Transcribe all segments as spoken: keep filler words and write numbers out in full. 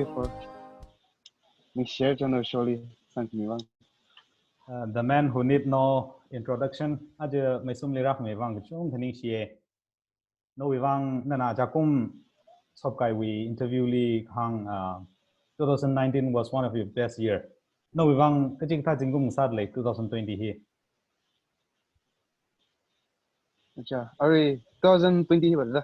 for mi share channel sholi sangmi vang. Uh, the man who need no introduction. Aja Meisumli rākhami vang kachungkha ningshiya. Nawui vang nana ajakum Sopkaiwui interview li kahāng, uh, two thousand nineteen was one of your best year. Nawui vang kachikathā zingkum sāda lei two thousand twenty hi. Acha, arui two thousand twenty hi vāda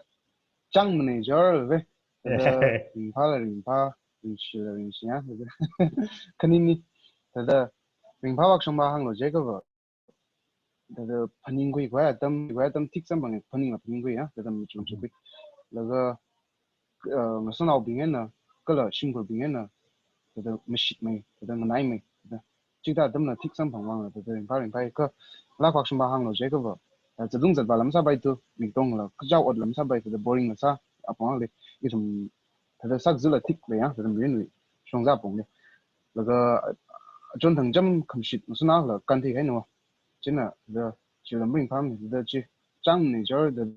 chang mane jor ve. Thāda ringphāla ringphā, ringshila ringshi ya. Khanini, thāda ringphā vak shongba hānglo jiakha va. Thāda phaningkhui khavai atam, khavai atam thik samphang, phaningla phaningkhui ya, thāda machuk machuk khui. Laga, uh, ngasānaobing eina, kala shimkhurbing eina, thāda mashitmei, thāda nganaimei, thāda chikathā atamla thik samphang vangla, thāda ringphā ringphā kha, lak vak shongba hānglo jiakha va. Thāda zatung zatvāla masāpai tu, mikdongla, kachao otla masāpai, thāda boring la sā, apong le, ithum, thāda sākazāla thik lei ya, thāda mirinwui shongza apong le. Laga, achon thang jam khamashit ngasānala, kanthi kahaina. China, thāda, chila maringphāmei, thāda chi, chang mane jor, thāda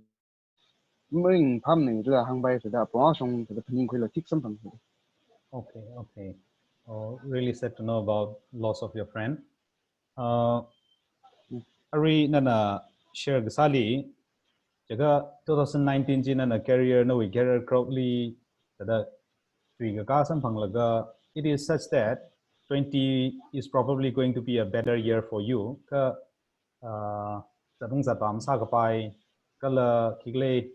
maringphāmei, thāda hāngpai, thāda apong shong, thāda phaningkhuila thik samphang. Okay, okay. Oh, really sad to know about loss of your friend. Uh, arui nana share kasāli, jiakha two thousand nineteen chi nana career, nawui career growth li, thāda tui kakā samphanglaga, it is such that twenty is probably going to be a better year for you. Kha, uh, zatung zatvā masākapai, kala khikhalei,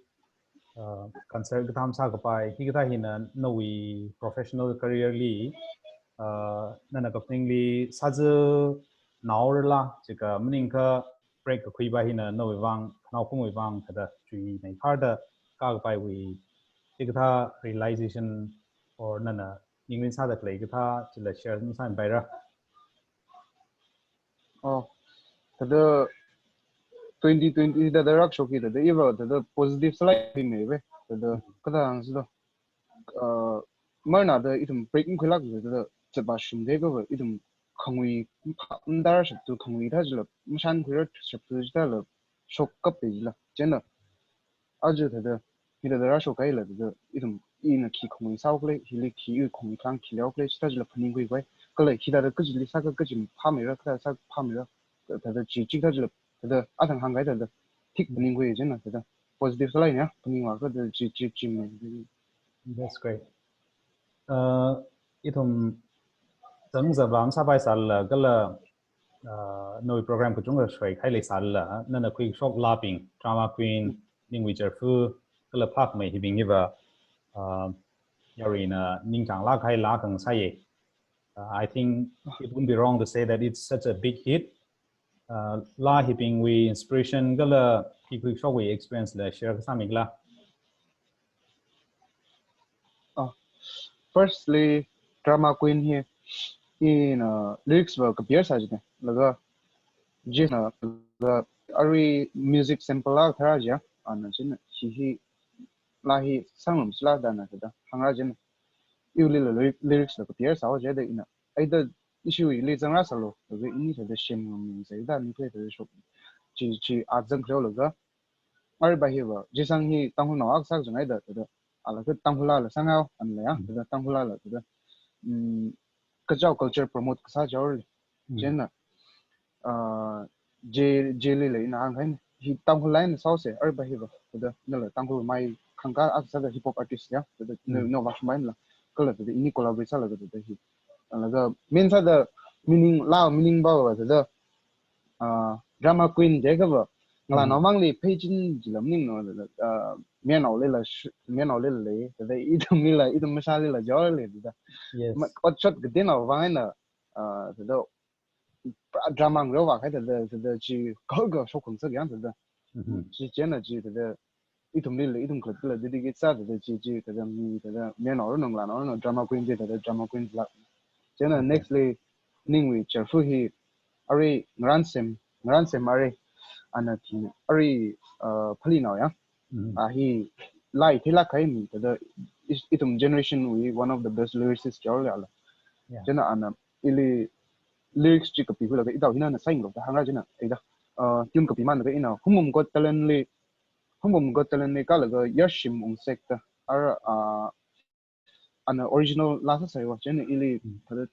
uh, concert kathā masākapai, hikathā hina nawui professional career li, uh, nana kaphaningli sāzānaorala, jiakha maningakha break kakhuipa hina nawui vang, khanaokumwui vang, thāda chuinai tharda kākapaiwui, hikathā realization or nana ningrin sāda khalei kathā, chila share masāpaira. Oh, thāda twenty twenty thāda rākashok hi thāda iva thāda positive sālāk hi mei ve, thāda kathā hāngsilo. Uh, marna thāda ithum break makhuilākla thāda zatvā shungda kha va ithum khangui pha ndar shaptu khangui thā chila mashankhuirar shaptu chithāla shokkap de chila. China aja thāda, hithāda rāshok kahaila thāda, ithum ina khi khangui sāhaokhala, hili khi i khangui klang khi leihaokhala, chithā chila phaningkhui khavai. Kala hithāda kachili sākha kachi phāmeira, kathā sākha phāmeira, thāda chi chikathā chila, thāda athang hāngkahai thāda, thik phaningkhui china, thāda positive sālāk eina, phaningvākha thāda chi, chi, chi me. That's great. Uh, ithum zatung zatvā masāpai sālala, kala uh, nawui program kachungkha shoikahai leisālala, nana khuikashok laabing, drama queen, ningwui charfu, kala phākhamei hibing hiva, uh, yaruina ningchānglāk kahai laa akha ngasāya. Uh, I think it wouldn't be wrong to say that it's such a big hit. Uh, laa hibingwui inspiration kala khi khuikashokwui experience la share kasāmikhala? Ah, firstly, drama queen hi ina lyrics va kapiharsā jina. Laga, jina, laga, arui music sample la thara ja, ana jina, hi hi, laa hi sāngarumsila da na da, hāngra jina. Iwuilila lyric-, lyrics la kapiharsā haowa jida ina. Aida issue ili zangrāsālu, laga ini thāda shim ngam sai da ni khuida shok. Chi, chi azang khuilaga, arui va hiva, jisang hi Tangkhulnao akha sākazang haida, thāda, ala kha Tangkhul laala sāngaowa, anla ya, thāda Tangkhul laala, thāda, mm, kachao culture promote kasā jaorli. China, uh, je, je lila ina hāngkahai, hi Tangkhul laa eina sāhaosa, arui va hiva, thāda, nala Tangkhul mai khangkā akha sāda hip hop artist ya, thāda, no, no vak shumbaila, kala thāda, ini collaborate sālaga thāda hi. Laga, main sāda meaning, laa meaning va va thāda, ah, drama queen jiakha va, ngalānao mangli pheichin jila maningna, ah, mayarnaolila sh-, mayarnaolila lei, thāda ithumlila, ithum mashālila jaole, thāda. Yes. Ma-, otshot kateonao vang eina, ah, thāda, pra-, drama ngareo vākahai thāda, thāda chi, kha kha shokkhang sak yang thāda. Chi china chi thāda, ithumlila, ithum khalattala dedicate sā thāda chi chi, thāda mi, thāda mayarnao ranu, ngalānao ranu, drama queen chi thāda drama queen la. China next li, ningwui charfu hi, arui ngarān sem, ngarān sem arui, ana thi, arui, uh, phaninao ya. Ah, hi, laa theilāk kahai mi, thāda, is-, ithum generation wui one of the best lyricist jaole ala. China ana, ili lyrics chi kapikhuilaga itao hina na sainglok da hāngra jina, aida. Uh, tune kapimānlaga ina, Hungpung Got Talent li, Hungpung Got Talent li kālaga yarshim ungsekta, ar, uh, ana original laa sāsai wa, chieina ili thāda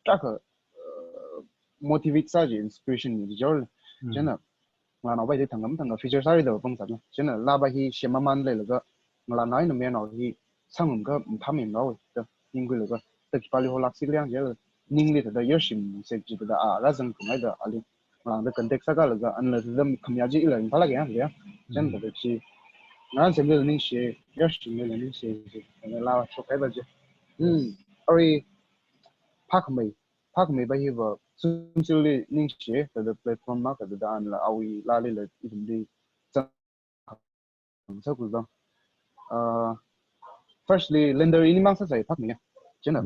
tarākha, uh, motivate sā chi, inspiration ni jor. Chieina ngalānaopai chi thangkha mathangkha feature sāri da pangzat na. Chieina laapa hi shemmaman leilaga ngalānao eina mayarnao hi sangum ka mathāmei nao da ningkhuilaga, thāda khipāli holak sik liang jila, ningli thāda yarshim sek chi thāda a rāzang thumai da ali ngalāngda contact sākalaga, anla thāda khamayā chi ila Imphal laka yang ya. Chieina thāda chi ngarān semlila ningshi, yarshimlila ningshi, chi thāda laa shokhaipa chi. Hmm, arui phākhamei, phākhameipa hiva Sumsilli ningshi, thāda platform ma kathāda anla awui laali la ithumli zang sākhui vang. Uh, firstly, Lender ini mang sāsai phākhamei ya. Chieina,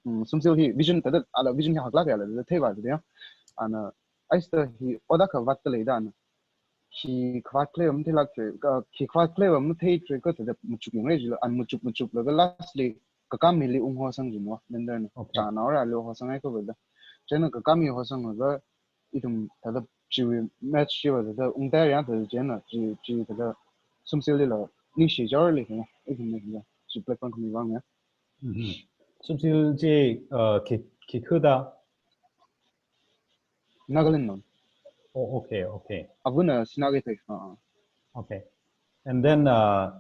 mm, Sumsil hi vision thāda, ala vision hi haklāk ya la thāda theipa thāda ya. Ana, aista hi oda khavāt thāda leida ana. Khi khavāt khalei matheilāk thei, ka, khi khavāt khalei mathei thei ka thāda machuk yangra jila, ana machuk machuklaga lastly, kakāmili unghosang jin wa, Lender na. Okay. Chānao rāli hosang ai khavāda. Chieina kakāmi hosanglaga, ithum thāda chiwui match chiva thāda ungtā yang thāda chieina, chi, chi thāda Sumsillila ningshi jorli thāda, ithumna thāda, chi platform khami vang ya. Mhm. Sumsill chi, uh, khi, khi khuda? Nagaland na. Oh, okay, okay. Avana Sinakeithei. Uh, uh. Okay. And then, uh,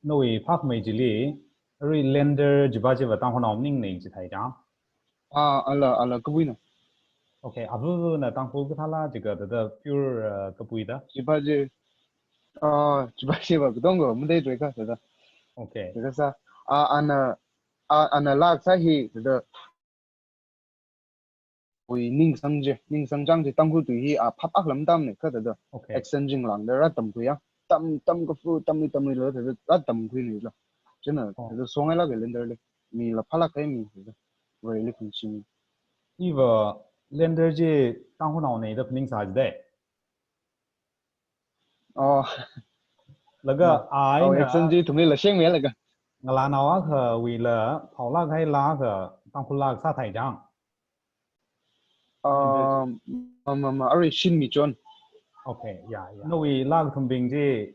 nawui phākhamei chili, arui Lender chipa chiva Tangkhulnao maningmana chithai chang? Ah, ala, ala, kapuina. Okay, avana Tangkhul kathāla jiakha thāda pure, uh, kapuida? Chipa chi, ah, chipa chiva katonga matheithei ka thāda. Okay. Thāda sā, ah, ana, ah, ana laa kasā hi thāda wui ningsang chi, ningsang chang chi Tangkhul tui hi, ah, phap akha lam tamna kha thāda. Okay. Accent chi ngalāngda rātamkhui ya. Tam, tam kafu, tamli, tamlila thāda rātamkhuina la. Chieina, oh, thāda songai lāka Lenderli. Mila phālāk kahai mi thāda. Vareli khangachee mi. Iva Lender chi Tangkhulnaona da phaningsā jidai. Oh. Laga, oh, ai, oh, na accent chi ithumlila shengmei laga. Ngalānao akhawuila phaolāk kahai laa akha Tangkhul laa sāthei chang? Um, um, um, arui Shinmi Chon. Okay, yeah, yeah. Nawui laa kathumbing chi,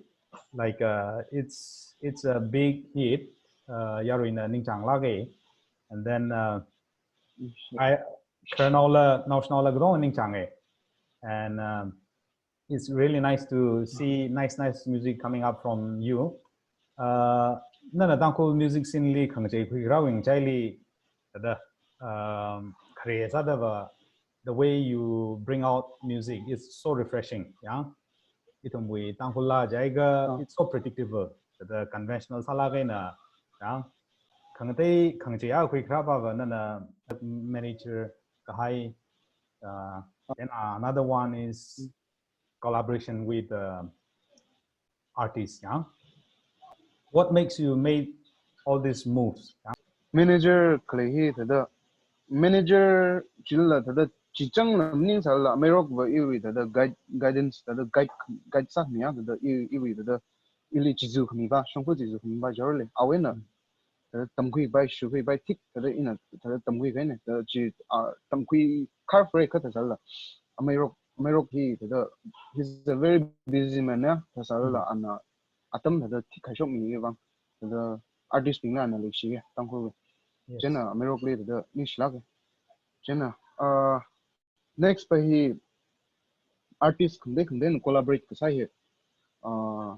like, uh, it's, it's a big hit, uh, yaruina ningchānglāka. And then, uh, mm, I, khararnaola, naoshinaola katonga ningchānga. And, um, it's really nice to see nice, nice music coming up from you. Uh, nana Tangkhul music scene li khangachei khuikharāwui ngachaili, thāda, um, khare sāda va, the way you bring out music is so refreshing, ya. Ithumwui Tangkhul laa jiakha, oh, it's so predictable. Thāda conventional sālāk eina, ya. Khangatei, khangachei akha khuikharā pava nana manager kahai, uh, then, uh, another one is collaboration with, uh, artists, ya? What makes you make all these moves, ya? Manager khalei hi thāda, manager chila thāda chichāngla maningsāla, ameirok va iwui thāda guide, guidance, thāda guide, guide sāmi ya, thāda i, iwui thāda ili chizu khamipa, shongfa chizu khamipa jorli. Awuina, mm, thāda tamkhuipai, shukhuipai, thik, thāda ina, thāda tamkhui kahaina, thāda chi, ah, tamkhui kharfre kha thāsāla. Ameirok, ameirok hi, thāda, he's a very busy man, ya, thāsāla, mm, ana, atam thāda thik khaishokmi vang, thāda artist bingla ana leishi ya, Tangkhul. Yes. Chieina, ameirokli thāda ningshilāka. Chieina, ah, next pa hi artist khangatei khangateina collaborate kasā hi, uh,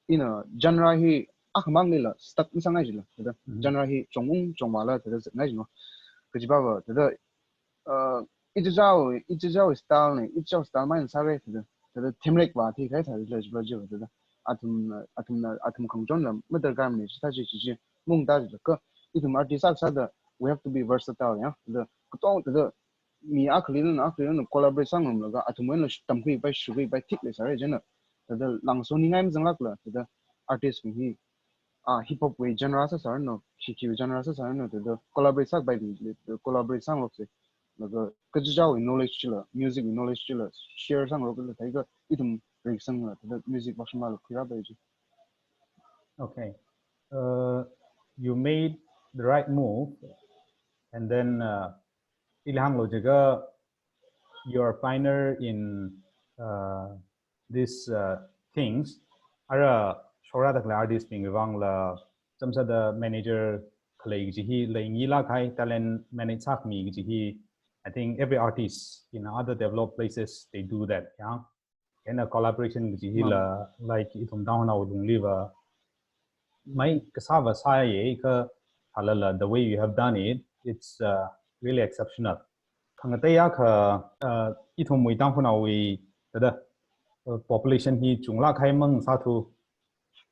ina genre hi akhamang lila stuck masāngai jila, thāda. Mhm. Genre hi chong-ung chongvāla thāda zatngai jila. Kajiva va thāda, uh, ichichāwui, ichichāwui style na, ichichāwui style maina sāra thāda, thāda themlek va thikahai thāda jiva jiva thāda. Athumna, athumna, athum khangachonla madarkarmana chithā chi chi chi maungda jila kha, ithum artist akha sāda, we have to be versatile, ya. Thāda, katonga thāda, mi akhali na, akhali na collaborate sāngarumlaga, athumwui eina tamkhuipai, shukhuipai, thik leisāra chieina. Thāda langsoningai mazanglākla, thāda artist bing hi, ah, hip hop wui genre sāsāranu, khi khiwui genre sāsāranu, thāda collaborate sākapai bingli, collaborate sāngaroksa. Laga kachichāwui knowledge chila, music wui knowledge chila, share sāngarokla thākha, ithum riksangla, thāda music vāshungla khuirāpai chi. Okay. Uh, you made the right move, and then, uh, ili hānglu jiakha, you're a pioneer in, uh, these, uh, things. Ara shokra dakla artist bingwui vangla, Chamsāda manager khalei kaji hi leingi lākhai, talent manage sākhami kaji hi, I think every artist in other developed places, they do that, ya. Chieina collaboration kaji hila, like, ithum Tangkhulnao lungli va, mai kasā va sāya, kha thālala, the way you have done it, it's, uh, really exceptional. Khangatei akha, uh, ithumwui Tangkhulnaowui, thāda, uh, population hi chunglākhai mang sāthu.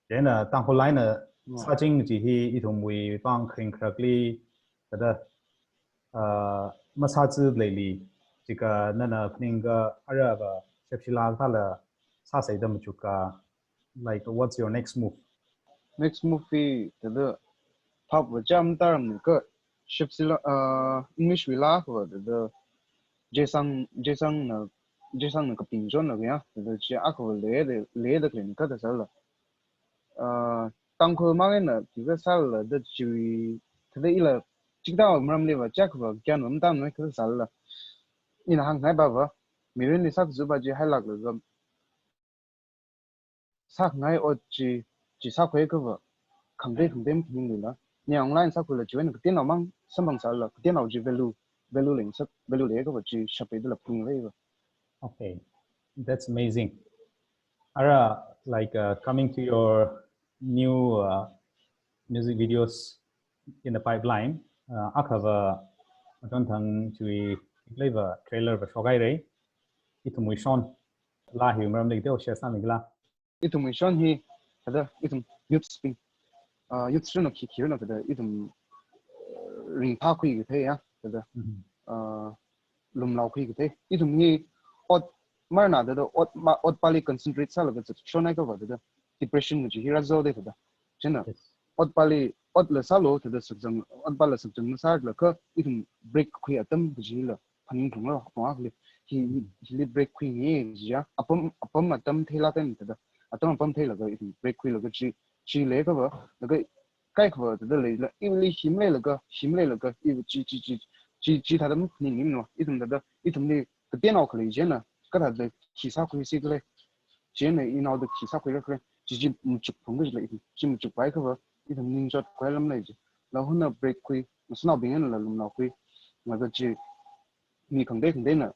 Chieina Tangkhul eina sāching kaji hi ithumwui pāng kharing kharakli, thāda, uh, masāchingleili, chika nana phaningakha ara va shepshila thāla sāsai da machukka, like, what's your next move? Next move hi, thāda, phap va cham taram ni kha, shepshila, uh, English wui laa kha va, thāda, Jason, Jason na, Jason na kaping chon la ya, thāda, chi akha va leida, leida khalei ni kha thāda sāla. Uh, Tangkhul mang eina, thāda sāla, thāda chiwui, thāda ila, chikathā maramli va, chak va, kyan va, matam na kha thāda sāla. Ina hāngngai va va, mirinli sākazā va chi hailāklaga, sāngai ot chi, chi sākhui kha va, khangatei khangatei maphaninglila. Ni online sākhuila chiwui eina kateonao mang samphang sāla, kateonao chi value, value leng sā, value lei kha va chi shapei dala phung lei va. Okay, that's amazing. Ara, like, uh, coming to your new, uh, music videos in the pipeline, uh, akha va, aton thang chiwui, lei va trailer va shokhaira, Ithumwui Shon. Laa hi maramli kateo share sāmikhala? Ithumwui Shon hi, thāda, ithum youths bing, uh, youths rino khi, khi rino thāda, ithum, uh, ringphākhui kathei ya, thāda, Mhm. uh, lumlaokhui kathei. Ithum hi ot marna thāda, ot ma, ot pali concentrate sālaga zatshonhai kha va thāda, depression kaji hi rāzao da thāda. Chieina, Yes. ot pali, otla sālu thāda sakzang, ot pala sakzang masālaga, ithum break khui atam kajila phaningphunglu, apong akhali. Hi, hi, hili break khuingai jiya. Apam, apam atam theilāk eina thāda. Atam apam theilaga ithum break khuilaga chi, chi lei kha va, laga kaikha va thāda leila, iwuili hi maleilaga, hi maleilaga, iwui chi, chi, chi, chi, chi thāda maning nim no. Ithum thāda, ithumli kateonao khalei chieina, kathāda khi sākhuisi khala. Chieina inaoda khi sākhuira khala. Chi, chi machukphung kajila ithum, chi machukpai kha va, ithum ningchot khuilam lei chi. Laga huna break khui, ngasānaobing einala lumlaokhui. Laga chi, mi khangatei khangateina,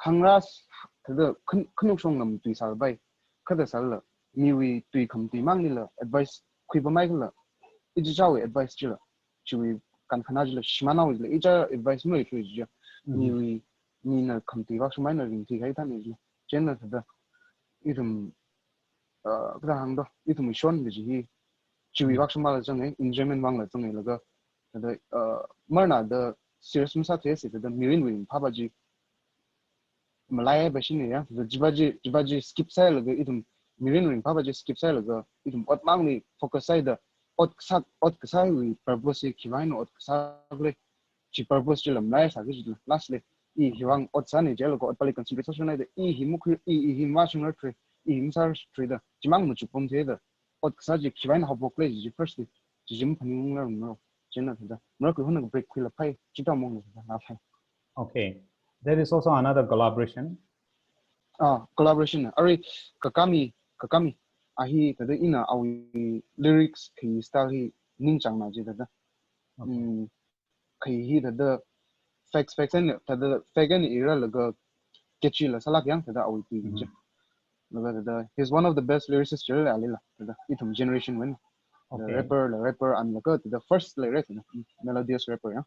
hāngra s-, thāda khan-, khanuk shong ngam tui sālapai, kha thāda sāla, miwui tui khamatui manglila advice khuipamhai khala, ichichāwui advice chila, chiwui kankhana chila, shimānao chila, ichā advice maleithu jiya, Mhm. miwui, mina khamatui vāshungmei eina ringthui kahai thāna chila, chieina thāda, ithum, uh, kathā hāngdo, ithumwui Shon kaji hi, chiwui Mm. vāshungmala zangai, enjoyment vangla zangailaga, thāda, uh, marna thāda serious masāthuisi thāda mirinwui phapa chi, malaipai shini ya, thāda chipa chi, chipa chi skip sālaga, ithum mirinwui phapa chi skip sālaga, ithum ot mangli focus sāda, ot kasā, ot kasāwui purpose hi khiwui eina ot kasā khala, chi purpose chila malai sāki chila, lastly, i hiwui vang ot sāni jilaga ot pali concentrate sāshonhaida, i hi makhui, i, i hi mavāshungra thri, i hi masāthri da, chimang machukpam thei da, ot kasā chi khiwui eina haophok khala chi, chi first li, chi chi maphaningungla rum no, chieina thāda, marakhui huna break khuilapai, chithā mong thāda, lāpai. Okay, there is also another collaboration. Ah, collaboration, arui, Kakami, Kakami, a hi thāda ina awui lyrics khi style hi ningchāngna chi thāda. Okay. Mm, khi hi thāda facts, facts eina, thāda fact eina irālaga catchy la sālāk yang thāda awui tui Mhm. chi. Laga thāda, he's one of the best lyricists chila alila, thāda, ithum generation wui eina. The Okay. rapper, la rapper, and laga thāda first la rapper, mm, melodious rapper, ya.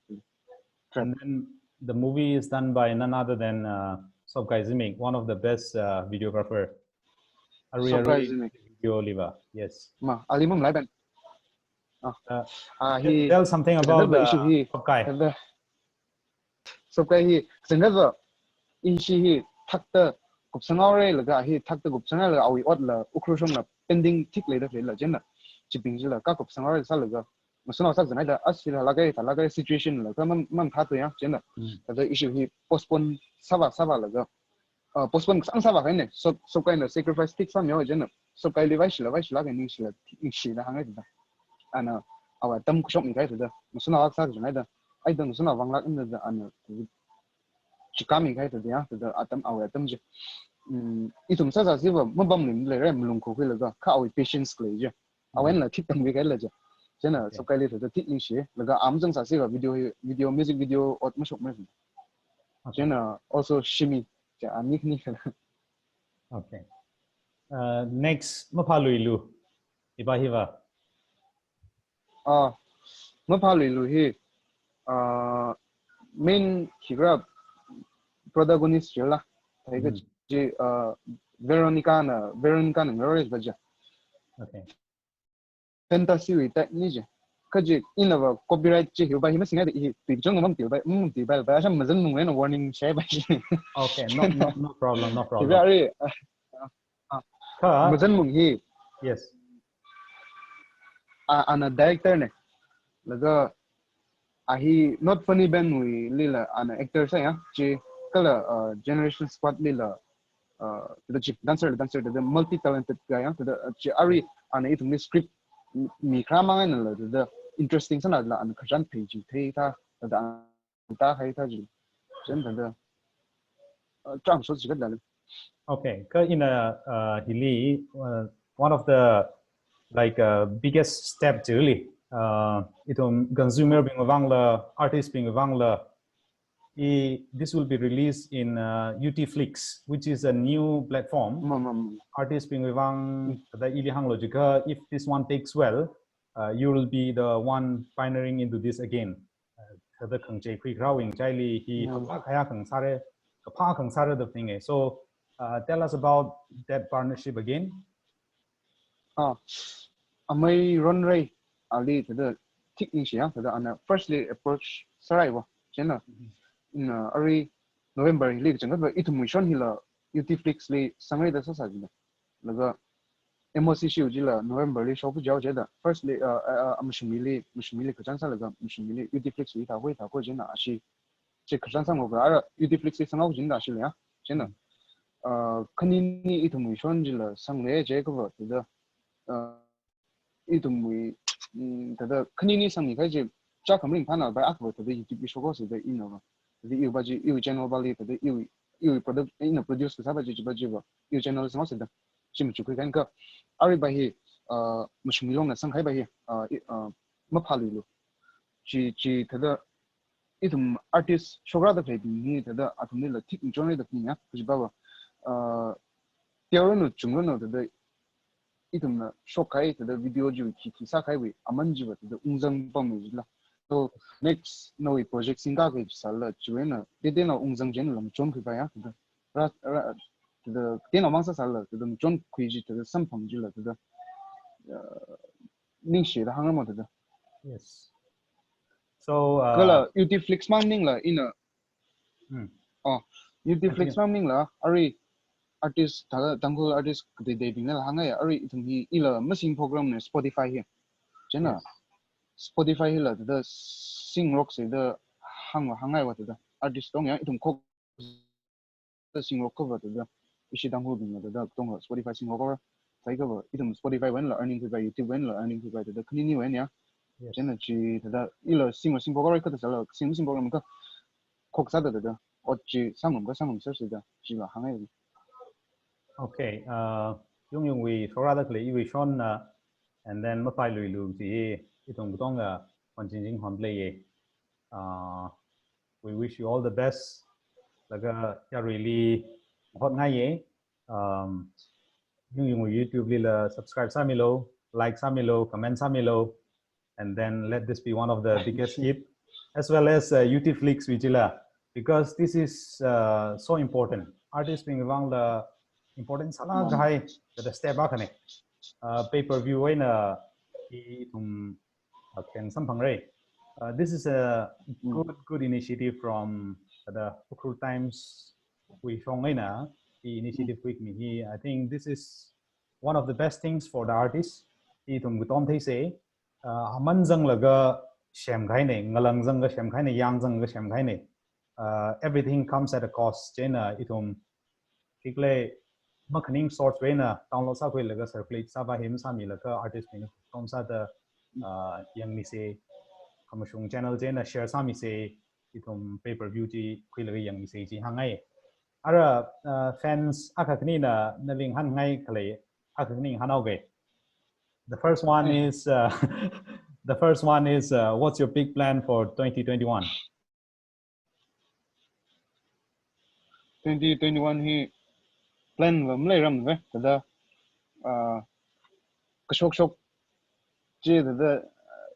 Trap. And then the movie is done by none other than, uh, Sopkai Zimik, one of the best, uh, videographer. Arui, Sopkai arui Zimik. Video liva, yes. Ma, ali mum laiban. Ah. Uh, Ah, hi, tell something about thāda the issue hi, Sopkai. Thāda, Sopkai hi, zangkazā, ishi hi, thakta kupsanghaora laga, hi thakta kupsanghaolaga, awui otla, Ukhrul shongla, pending thik leida khalei la, chieina, chibing chila, ka kupsanghaora sālaga, ngasānao sākazanghaida, as hi thālāka, thālāka situation la, ka mam, mamathāthu ya, chieina, Mm. thāda issue hi postpone sāvā, sāvālaga, uh, postpone kasāng sāvākahaina, Sop, Sopkai eina sacrifice thik sāmihaowa chieina, Sopkaili vaishila, vaishilāka ningshila, ningshila hāngngai thāda. Ana, awui atam khuishokmi kahai thāda, ngasānao akha sākazanghaida, ai thāda ngasānao vanglāk eina thāda, ana, chikāmi kahai thāda ya, thāda atam, awui atam chi. Mm, ithum sāsā siva, mapamli leira, malung khokhuilaga, kha awui patience khalei chi. Awui Mm. einala thik tammi kahaila chi. Chieina, okay, Sokaili thāda thik ningshi. Laga amzang sāsi ka video hi, video, music video ot mashokmei. Okay. Chieina also Shimi. Chieina ani khani khala. Okay. Uh, next, Maphaluilu. Hiva hiva. Ah, Maphaluilu hi, ah, main khi khala protagonist chila. Thai ka, hmm, chi, ah, Veronica na, Veronica na ngaroi ba ja. Okay. Fantasy wui type ni je. Kaji ina va copyright chi hiva hi masingai da hi, tui chong ngam til ba, mm, til ba, ba, asam mazan mung na warning shai ba. Okay, no, no, no problem, no problem. Very, ah, ah, kha, mazan mung hi. Yes. A, ana director ne. Laga, a hi Not Funny Band wui lila ana actor sāya. Chi kala, uh, Generation Squad lila, uh, thāda chi dancer, dancer, thāda multi-talented guy ya. Thāda, uh, chi arui ana ithumli script mi, mi khala mangai na la, thāda interesting sāna la ana khararchan phei chi thei tha, thāda ta hai ta ji. Chen ta da. Uh, chang so ji ka da. Okay, kha ina, uh, hili, uh, one of the, like, uh, biggest step ji really. Uh, ithum consumer bing vangla, artist bing vangla, i, this will be released in, uh, U T Flix, which is a new platform. Mm, mm, mm. Artist bing vang, mm, thāda ili hānglo jiakha, if this one takes well, uh, you will be the one pioneering into this again. Uh, thāda khangachei khuikharāwui ngachaili hi, mm, kaphā khayā khangasāra, kaphā khangasāra da thing e. So, uh, tell us about that partnership again. Ah, amei Ronrei, ali thāda thik ningshi ya, thāda ana firstly approach sārai va. Chieina, mm, arui November hili kachangkhat va ithumwui shon hila U T Flix li sangrei da sāsā jina. Laga M O C shi jila November li shok jao jida. Firstly, uh, uh, uh, Mashungmili, Mashungmili kachang sālaga, Mashungmili U T Flix li thākhui, thākhui jina ashi. Chi kachang sāngo ka, ara U T Flix li sāngo jina ashi le ya. Chieina, uh, khanini ithumwui shon jila sangle je ka va, thāda, uh, ithumwui, mm, thāda khanini sangmi khai je, cha kamring phana bai akha va thāda YouTube li shokhaosi da ina va. Thāda iwui ba ji, iwui channel ba li, thāda iwui, iwui product, ina produce kasā ba ji, ji ba ji va, iwui channel sāngaosi da. Chi machukhui kha. Arui ba hi, uh, Mashungmilongna sangkhai ba hi, uh, i, uh, Maphaluilu. Chi, chi thāda ithum artist shokra da khalei bing hi thāda athumlila thik ngachonrei da bing ya, kaji ba va. Uh, tiaranu, chungranu thāda ithumna shokkahai thāda video ji khi khi sākahaiwui aman ji va thāda ungzang pammi jila. So next nawui project singkakhui sāla chiwui eina, tete na ungzang jin lam chonkhui ba ya thāda. Ra, ra, thāda, tena mang sāsāla, thāda chonkhui ji, thāda samphang jila, thāda, uh, ningshi da hāngra mo thāda. Yes. So, uh, kala U T Flix maningla ina. Hmm. Oh, U T Flix, continue, maningla, arui artist, thāda, Tangkhul artist kateitei bingla hāngai, arui ithum hi ila masing program ne Spotify hi. Chieina, yes, Spotify hila thāda singrokse da hāng, hāngai va thāda. Artist tong ya, ithum khok singrok ka va thāda, ishi Tangkhul bingla thāda, tong Spotify singrok ka va, thai ka va, ithum Spotify wui einala earning khui ba, YouTube wui einala earning khui ba thāda, khaniniwui eina ya. Yes. Chieina chi thāda, ila sing, sing program ka thāda sāla, sing, sing program ka khok sāda thāda, ot chi sāngum ka sāngum sāsi da, chila hāngai. Okay, uh, Yungyungwui shokra da khalei iwui shon na, and then Maphaluilu chi, ithum katonga, uh, wanching ching hon lei ye. Uh, we wish you all the best. Laga yaruili hotngai ye. Um, Yungyungwui YouTube lila subscribe sāmilo, like sāmilo, comment sāmilo, and then let this be one of the biggest hit, as well as, uh, U T Flix wui jila, because this is, uh, so important. Artist bing vangla important sālāk kahai, thāda step akhane. Uh, pay-per-view wui eina ithum uh, kheng samphangrei. Uh, this is a, mm, good, good initiative from the Ukhrul Times wui shong eina, i initiative, mm, khuimi hi. I think this is one of the best things for the artists. Ithum katom theise, uh, aman zanglaga semkahaine, ngalang zanglaga semkahaine, yang zanglaga semkahaine. Uh, everything comes at a cost. Chieina ithum, chikle, makhaning source wui eina download sākhuilaga circulate sāba hi masāmilaga artist bing katom sāda, uh, yangmise, khamashung channel chieina share sāmise, ithum pay-per-view chi khuilaga yangmise chi hāngai. Ara, uh, fans akha khanina nali ngahānngai khalei akha khani ngahānhaoge. The first one is, uh, The first one is, uh, what's your big plan for twenty twenty-one? Twenty twenty-one hi plan va maleiram ve, thāda, uh, kashokshok chi thāda, uh,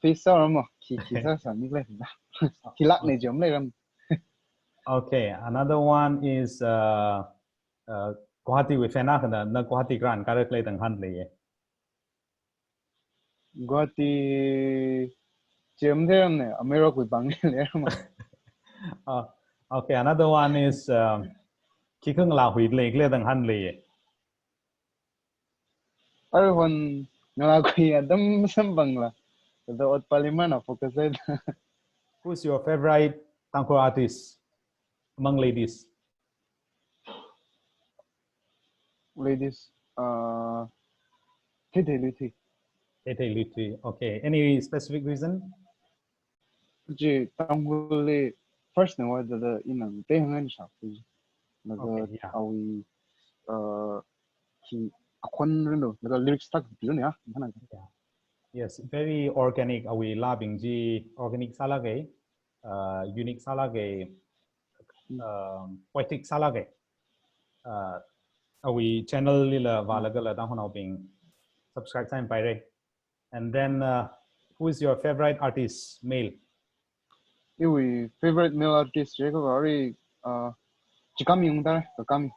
face sāram, khi, khi sāsāni khalei thāda. Khi lāk ne jam leiram. Okay, another one is, uh, uh, Guwahati wui fan akhana, na Guwahati kharān kharā khalei tanghan leiye. Guwahati chi matheiram ne, Amirok wui pāng leiram. Uh, okay, another one is, um, khi khangalā hui lei khalei tanghan leiye. Aruihon ngalā khui atam samphangla, thāda ot pāli mana focus sāda. Who's your favorite Tangkhul artist among ladies? Ladies, uh, Theithei Luithui. Theithei Luithui. Okay. Any specific reason? Chi Tangkhulli first na va thāda ina te hangan shap. Laga Okay, yeah. Awui, uh, khi akhon rin do, laga lyrics tak pi rin ya, mana. Yeah. Yes, very organic, awui lābing chi organic sālāke, uh, unique sālāke, um, poetic sālāke. Uh, awui channel lila vālagala Tangkhulnaobing subscribe sāmi paire. And then, uh, who is your favorite artist, male? Iwui favorite male artist chi kha arui, uh, Chikami ungda, Kakami.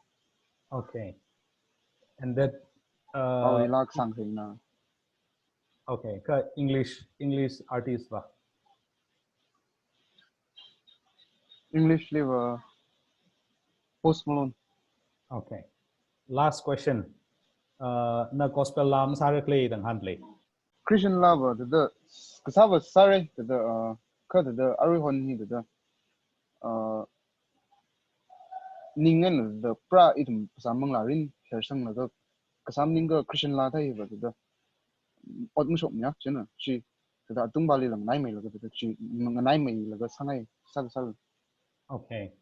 Okay. And that, uh, Awui lāk sāngkhaina. Okay, kha English, English artist va? English li va Post Malone. Okay. Last question. Uh, na gospel lā masāra khalei tanghan lei? Christian lā va thāda, kasā va sāra, thāda, uh, kha thāda, aruihon hi thāda, uh, ning ngan thāda, pra ithum phasā manglā rin, kher sanglaga, kasā maningkha Christian lā thāda hi va thāda, ot mashokmana, china, chi, thāda, atung pāli lang nai mei laga, thāda, chi, nganai mei laga, sāngai, sā, sā. Okay.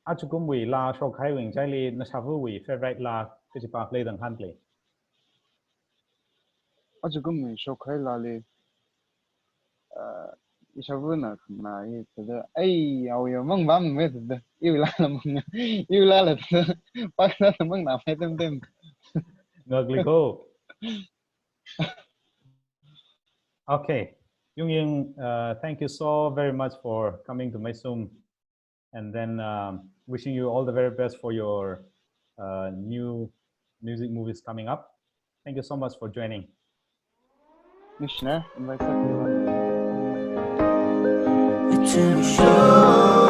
Achukumwui lā shokkahai wui ngachaili, nashavawui favorite lā kachipa khalei tanghan lei? Achukumwui shokkahai lāli, uh, ishava na, na, i, thāda, ai, awui mang bam me thāda, iwui lāla mang, iwui lāla thāda, paksa na mang na me tem tem. Ngakli ko. Okay. Yungying, uh, thank you so very much for coming to Meisum. And then, um, wishing you all the very best for your, uh, new music movies coming up. Thank you so much for joining. Missioner, invite us.